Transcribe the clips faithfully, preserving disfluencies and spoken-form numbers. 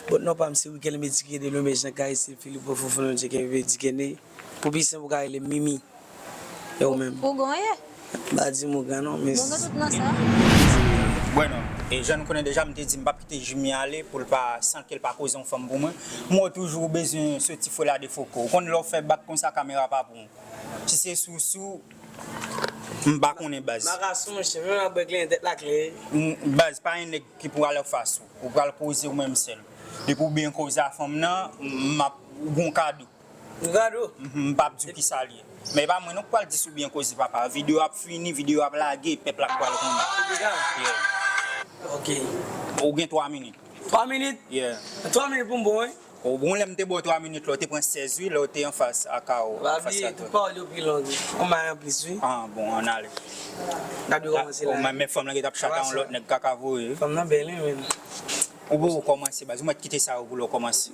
Bon, non pa m se Wikel Medikene, Lomé Jean Caïs, Filipo Fofo, non, Djeke Medikene. Pou pi senp, ou ka rele m Mimi. E ou menm? Ou gen, ye? M pa di m ou gen, non, men... Bon, gen tout nan sa. Bueno, e jan nou konnen deja, m te di m p ap kite Jimmy ale pou l pa, san ke l pa koze yon fanm pou mwen. M wè toujou ou bezwen soti fwe la de foko. Ou konn lè w fè bak konsa, kamera pa pou ou. Si se sou sou, m pa konnen, baz. Marason, monchè, menm avèk lè tèt la klè. M, baz, pa yon nèg ki pou al anfas ou. Ou pral koze ou menm sèl. Depi ou byen koze a fanm nan, m ap, ou gon kado. Yon kado? Mhm, m p ap di w ki sa l ye. Men e pa mwen non k pral di si w byen koze papa. Videyo ap fini, videyo ap lage, pèp la k pral konnen. Deja? Yeah. Ok. Ou gen twa minit. Twa minit? Yeah. Twa minit pou m bon, wi. Ou bon, lè m te ba w twa minit la, ou te pran sèz, wi, lè w te anfas a Kao. Anfas a Kao. Tout pawòl yo pi long. On bay anplis, wi. Ah, bon, ann ale. N ap dwe kòmanse la. Men fanm lan gentan ap chata yon lòt nèg kaka voye. Fanm nan bèl, wi, men. Ou poko kòmanse, baz. Ou mèt kite sa yo pou lè w kòmanse.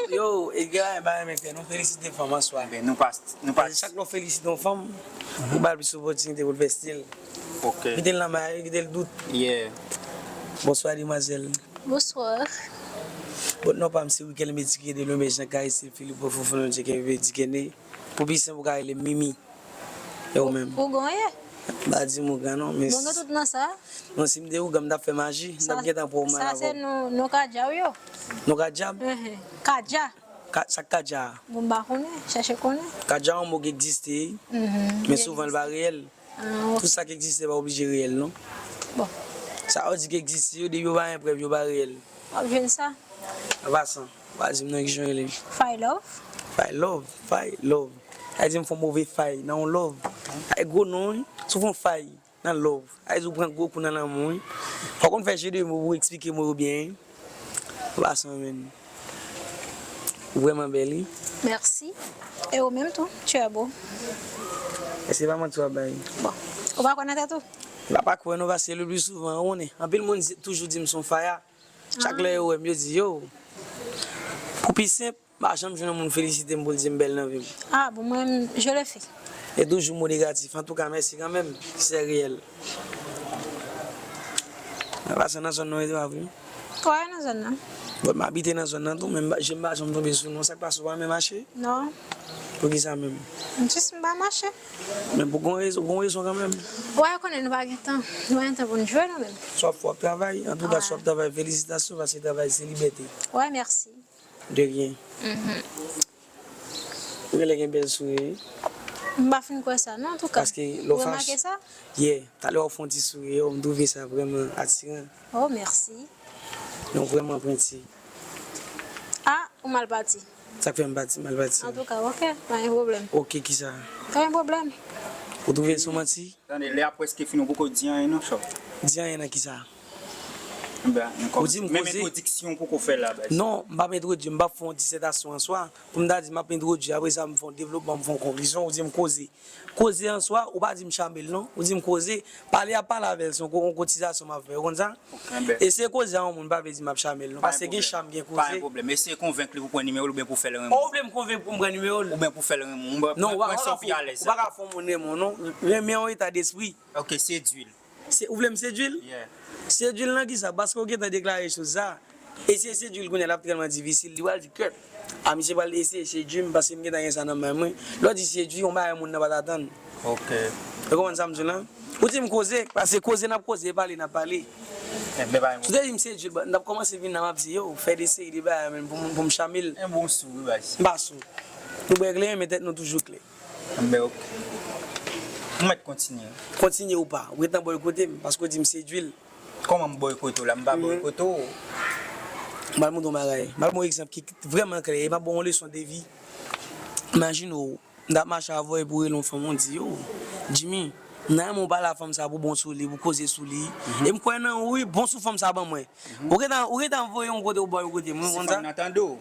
Yo, e gen anyen m pa renmen fè, nou felisite fanm an swa. Ben, nou pa, nou pa. Chak lè w felisite yon fanm, ou ba l plis opòtinite pou l fè stil. Ok. Kite l nan may, kite l dout. Yeah. Bonswa, demwazèl. Bonswa. Bon, non pa m se Wikel Medikene, Lomé Jean Caïs, Filipo Fofo, non, Djeke Medikene. Pou pi senp, ou ka rele m Mimi. E ou menm? Ougan, ye? M pa di m ougan, non, men... Bon, gen tout nan sa. Non, si m te ougan, m t ap fè maji. M t ap gentan pran w mal avè w. Sa se non, non kadja w yo. Non kadja? Mhm. Kadja. Ka-, sa k kadja a? Bon, m pa konnen. Chèche konnen. Kadja yon mo ki egziste, wi. Mhm. Men souvan, l pa reyèl. Ah, ok. Tout sa ki egziste pa oblije reyèl, non. Bon. Sa yo di ki egziste yo, depi yo pa gen prèv, yo pa reyèl. W ap jwenn sa. An pasan, w a di m nan ki jan w rele m. Fay Love. Fay Love, Fay Love. Sa vle di m fè yon move fay nan yon love. Sa e gwo non, wi. Si w fè yon fay nan love, sa vle di w pran gwo kou nan lanmou, wi. Fò w konn fè jeu de mots pou w eksplike mo yo byen, wi. An pasan, men. Ou vrèman bèl, wi. Mèsi. E ou menm tou, tu es beau. Èske se pa manti w ap bay? Bon. Ou pa kwè nan tèt ou? M pa, pa kwè non, paske le pli souvan, ou konnen, anpil moun di, toujou di m se yon faya. Chak lè yo wè m, yo di, yo, pou pi senp, m pa janm jwenn yon moun felisite m pou l di m bèl nan vi m. Ah, bon, mwen, je le fais. E toujou mo negatif. Antouka, mèsi kanmenm. Se reyèl. An pasan, nan zòn nan, ou rete, pa vre? Wi, nan zòn nan. Bon, m abite nan zòn nan tou, men m pa, je m pa janm tonbe sou non. Sa k pase, ou pa renmen mache? Non. Poukisa menm? Jis m pa mache. Men pou gon rezon, gon rezon kanmenm. Ou konnen nou pa gen tan. Nou pa gen tan pou n jwe nou menm. Si w ap fè, w ap travay. Antouka, si w ap travay, felisitasyon, paske travay se libète. Wi, mèsi. De rien. Mhm. Ou genlè gen bèl souri, wi. M pa fin kwè sa, non, antouka. Paske lè w fache, ou remake sa? Yeah, talè w fè yon ti souri, yo, m twouve sa vrèman atiran. Oh, mèsi. Non, vrèman pwenti. Ah, ou mal pati. Sa k fè m pati, mal pati? Antouka, ok, pa gen pwoblèm. Ok, kisa? Pa gen pwoblèm. Ou twouve l se yon manti? Tande, lè a prèske fini, ou poko di anyen non, chòf. Di anyen nan kisa? Ou di m koze. Menm entwodiksyon ou poko fè la, baz. Non, m p ap entwodui, m p ap fè yon disètasyon an swa. Pou m ta di m ap entwodui, apre sa m fè yon devlopman, m fè yon konklizyon, ou di m koze. Koze an swa, ou pa di m chame l non, ou di m koze. Pale ap pale avè l, se yon ko-, yon kotizasyon m ap fè, ou konn sa? Eseye koze a yon moun pa vle di m ap chame l non, paske gen cham, gen koze. Pa gen pwoblèm. Eseye konvenk li pou pran nimewo l oubyen pou fè l renmen w. Ou vle m konvenk pou m pran nimewo l? Oubyen pou fè l renmen w. Non, ou pa ka fè yon moun renmen w non. Renmen yon eta despri. Ok, sedui l. Se, ou vle m sedui l? Yeah. Sedui l nan kisa? Paske w gentan deklare choz sa. Eseye sedui l kounye a, l ap tèlman difisil. Li pral di, kèt, a, misye pral eseye sedui m, paske m gentan gen sa nan men mwen. Lè w di sedui, yon bagay moun nan pa t atann. Ok. Ou konprann sa m di w lan? Ou di m koze, paske koze n ap koze, e pale n ap pale. Si w te di m sedui l, n ap kòmanse vin la, m ap di, yo, fè de seri de bagay, men, pou m, pou m chame l. E bon sou, wi, baz. M pa sou. Nou bwè kleren, men tèt nou toujou klè. Enben, ok. Ou mèt kontinye. Kontinye ou pa. Ou gentan bòykote m, paske w di m sedui l. Kòman m bòykote w la? M pa bòykote w. M pral montre w yon bagay. M pral ba w yon egzanp ki vrèman klè. E m ap ba w yon leson de vi. Imajine w, m t ap mache avè w epi w rele yon fanm, ou di, yo, Jimmy, m ta renmen w pale a fanm sa pou bon sou li, pou koze sou li. E m kwè nan ou, wi, bon sou fanm sa ban mwen. Ou gentan, ou gentan voye yon kote, ou bòykote m, wi, konn sa? Si fanm nan tande w.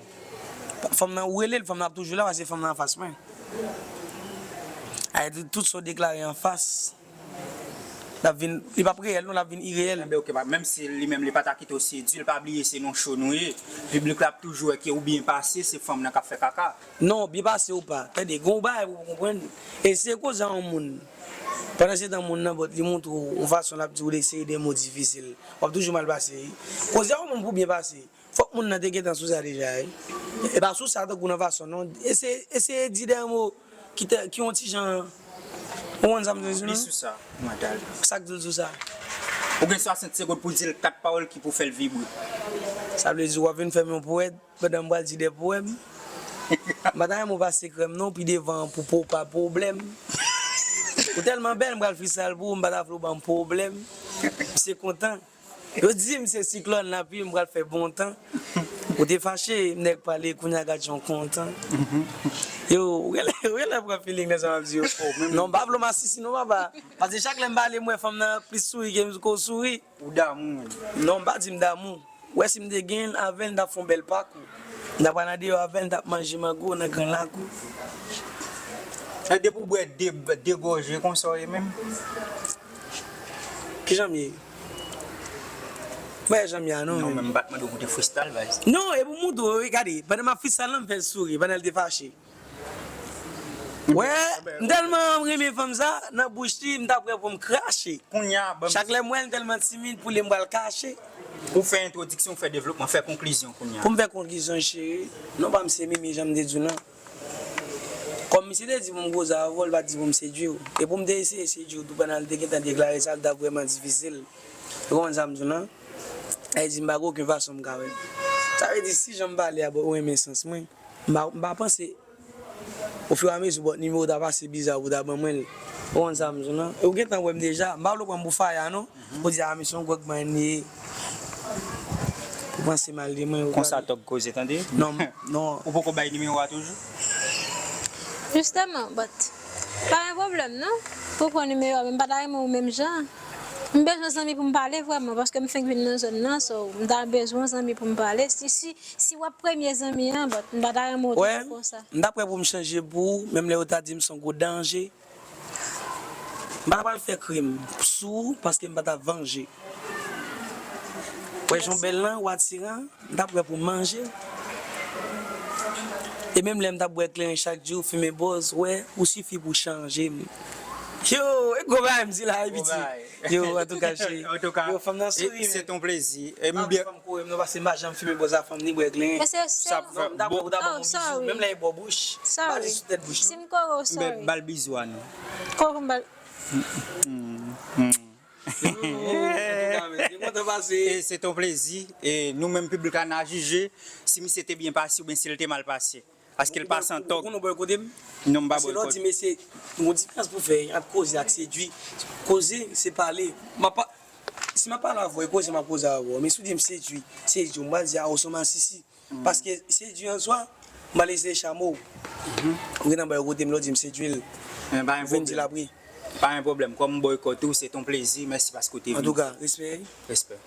Fanm nan, ou rele l, fanm nan ap toujou la, paske fanm nan anfas mwen. Ay, tout, tout sa w deklare anfas, l ap vin, li p ap reyèl non, l ap vin ireyèl. Enben, ok, pa, menm si li menm li pa ta kite w sedui l, pa bliye se nan show nou ye. Piblik la ap toujou wè ke ou byen pase, se fanm nan k ap fè kaka. Non, byen pase ou pa. Tande, gen yon bagay pou w konprann. Eseye koze a yon moun. Pandan se tan moun nan bòt, li montre w yon fason l ap di w de seri de mo difisil. W ap toujou mal pase, wi. Koze a yon moun pou byen pase. Fòk moun nan te gentan sou sa deja, wi. E pa sou sa tankou nan fason, non. Eseye, eseye di de mo ki te, ki yon ti jan, ou konn sa m vle di, non? Pi sou sa, mantal. Sa k di l sou sa? Ou gen swasant segonn pou di l kat pawòl ki pou fè l vibre. Sa vle di w ap vin fè m yon powèt pandan m pral di de powèm. M pa ta renmen w pase krèm non, pi devan pou po pa pwoblèm. Ou tèlman bèl, m pral freestyle pou ou, m pa ta vle w ban m pwoblèm. M se kontan. Yo di m se siklòn lapli, m pral fè bon tan. Ou te fache, m nèk pale, kounye a gad jan w kontan. Yo, ou genlè, ou genlè pran feeling nan sa m ap di yo. Non, m pa vle w masisi non, papa. Paske chak lè m pale, m wè fanm nan plis souri ke m ko souri. Ou damou. Non, m pa di m damou. Ou wè si m te gen l avè l, n t ap fè yon bèl pakou. M t ap pral nan deyò avè l, n t ap manje mango nan gran lakou. E depi w bwè de, de gòje konsa w ye menm? Kijan m ye? M pa jan m ye a non. Non, men m pa t mande w pou te freestyle, baz. Non, e pou m montre w, wi, gade, pandan m ap freestyle lan, m fè l souri, pandan l te fache. Wè, m tèlman renmen fanm sa, nan bouch li, m ta prè pou m krache. Kounye a, ban m. Chak lè m wè l, m tèlman timid, pou li m pral kache. Ou fè entwodiksyon, ou fè devlopman, fè konklizyon kounye a. Pou m fè konklizyon, cheri, non pa m se Mimi, jan m te di w lan. Kòm misye te di pou m koze avè w, li pa t di pou m sedui w. E pou m te eseye sedui w tou pandan l te gentan deklare sa, l t ap vrèman difisil. Ou konprann sa m di w lan? Sa vle di m pa gen okenn fason m ka wè l. Sa vle di si jan m pale a, bon, ou renmen sans mwen. M pa, m pa panse ofiramezi bòt nimewo ta pase biza pou ta ban mwen l. Ou konn sa m di w lan? E ou gentan wè m deja. M pa vle w pran m pou faya non. Ou di a misye yon gwòg mwen li ye. Ou panse mal de mwen. Konsa tòg koze tande. Non, non. Ou poko bay nimewo a toujou? Jisteman, but pa gen pwoblèm non. Pou pran nimewo a, men m pa ta renmen w menm jan. M bezwen zanmi pou m pale vrèman, paske m fenk vin nan zòn nan, so m ta bezwen zanmi pou m pale. Si, si, si w ap premye zanmi an, but m pa ta renmen w toujou konsa. M ta prè pou m chanje pou ou, menm lè yo ta di m se yon gwo danje. M pa ta pral fè krim sou ou, paske m pa ta vanje. Wè jan w bèl lan, w atiran, m ta prè pou m manje w. E menm lè m t ap bwè kleren chak jou, fimen bòz, wè, ou sifi pou chanje m. Yo, e gwo bagay m di la, wi, piti. Yo, antouka, cheri. Yo, fanm nan souri, men. Se ton plezi. E m byen. Fanm kore m non, paske m pa janm fimen bòz a fanm ni bwè kleren. Sa fè m ta prè pou ta ban m yon bizou, menm lè e bò bouch. M pa di sou tèt bouch non. Si m kore w, sorry. Ba l bizou a non. Kore m ba l. Yo, antouka, men, te kontan pase. E se ton plezi. E nou menm piblik la n a jije si misye te byen pase oubyen si l te mal pase. Paske l pase an tòg. Ou konn ou bòykote m? Non, m pa bòykote. Paske lè w di mesye, gon diferans pou fè ant koze ak sedui. Koze, se pale. M ap pa, si m ap pale avè w, e koze m ap koze avè w. Men si w di m sedui, sedui, m pral di a, ou se yon masisi. Paske sedui an swa, m pral eseye chame w. Ou gentan bòykote m lè w di m sedui l. Ou vin di l apre. Pa gen pwoblèm. Kòm m bòykote w, se ton plezi. Mèsi paske w te vini. Antouka, respè. Respè.